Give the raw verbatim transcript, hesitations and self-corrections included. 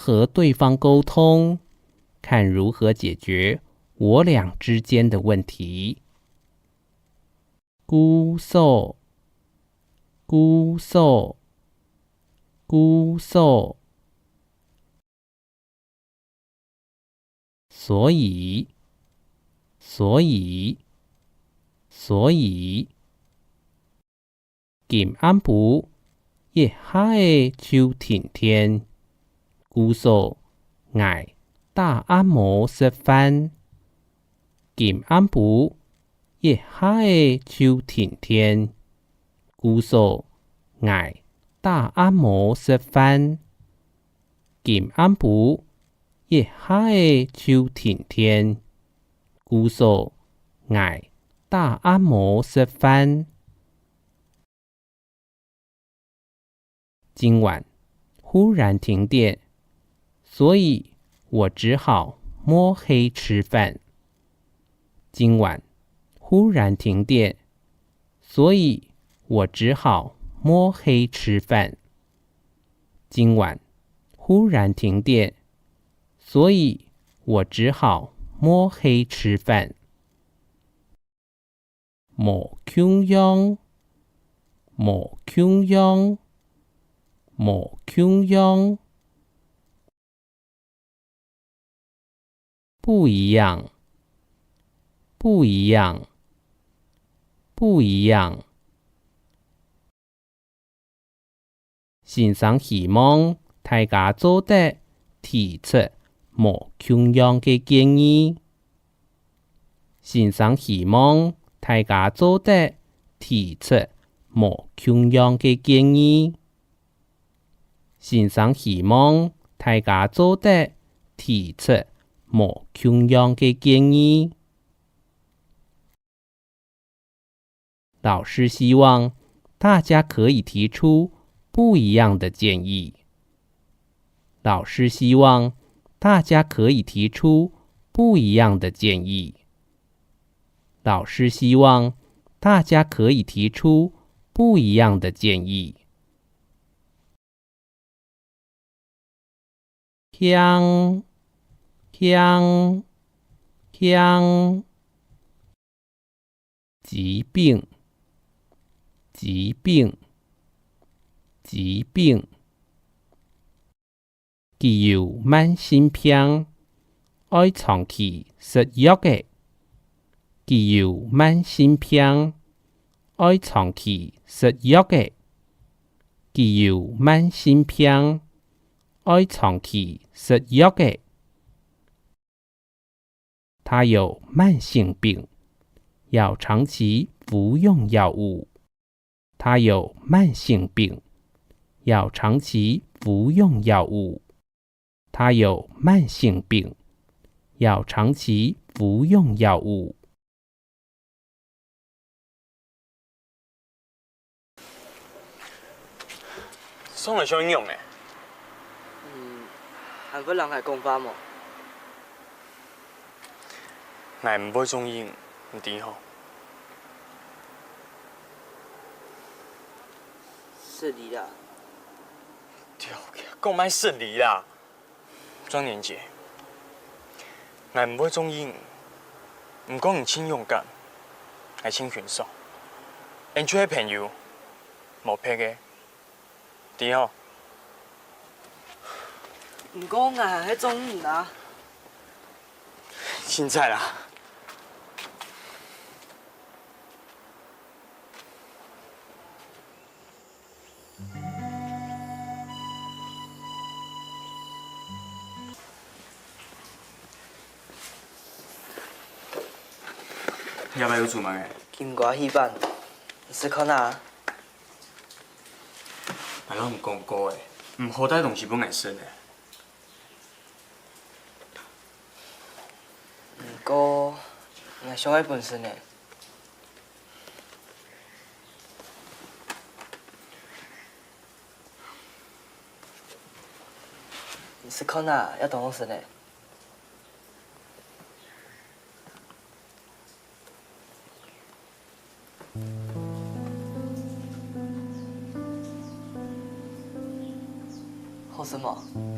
和對方溝通，看如何解決我倆之間的問題。故所，故所，故所。 所以，所以，所以，今暗晡一下仔就停電，故所𠊎打暗無食飯。今暗晡一下仔就停電，故所𠊎打暗無食飯。今暗晡一下仔就停電，故所𠊎打暗無食飯。 今晚忽然停電，所以我只好摸黑吃飯。今晚忽然停電，所以我只好摸黑吃饭。今晚忽然停電，所以我只好摸黑吃飯。 無共樣，無共樣，無共樣。不一樣，不一樣，不一樣。 先生希望大家做得提出無共樣个建議。先生希望大家做得提出無共樣个建議。先生希望大家做得提出無共樣个建議。 老師希望大家可以提出不一樣的建議。老師希望大家可以提出不一樣的建議。老師希望大家可以提出不一樣的建議。 輕，輕，輕。疾病，疾病，疾病。佢有慢性病，愛長期食藥仔。佢有慢性病，愛長期食藥仔。佢有慢性病， 愛長期食藥仔。他有慢性病，要長期服用藥物。他有慢性病，要长期服用药物。他有慢性病，要长期服用药物。 上來想仰仔？嗯，還會摎𠊎講話無？𠊎毋會中意你，你知吼？失禮啦。對，講莫失禮啦。 張年姐，𠊎毋會中意你，毋過你盡勇敢，𠊎盡欣賞。𫣆就係朋友，無別个，知吼？毋過𠊎還係中意你啊。凊彩啦。 這擺又做麼个？金瓜戲班，你試看啊。𠊎摎你講過咧，毋好帶東西分𠊎食咧。 毋過，𠊎想愛分食呢。你試看啊，愛當好食呢。 好食無？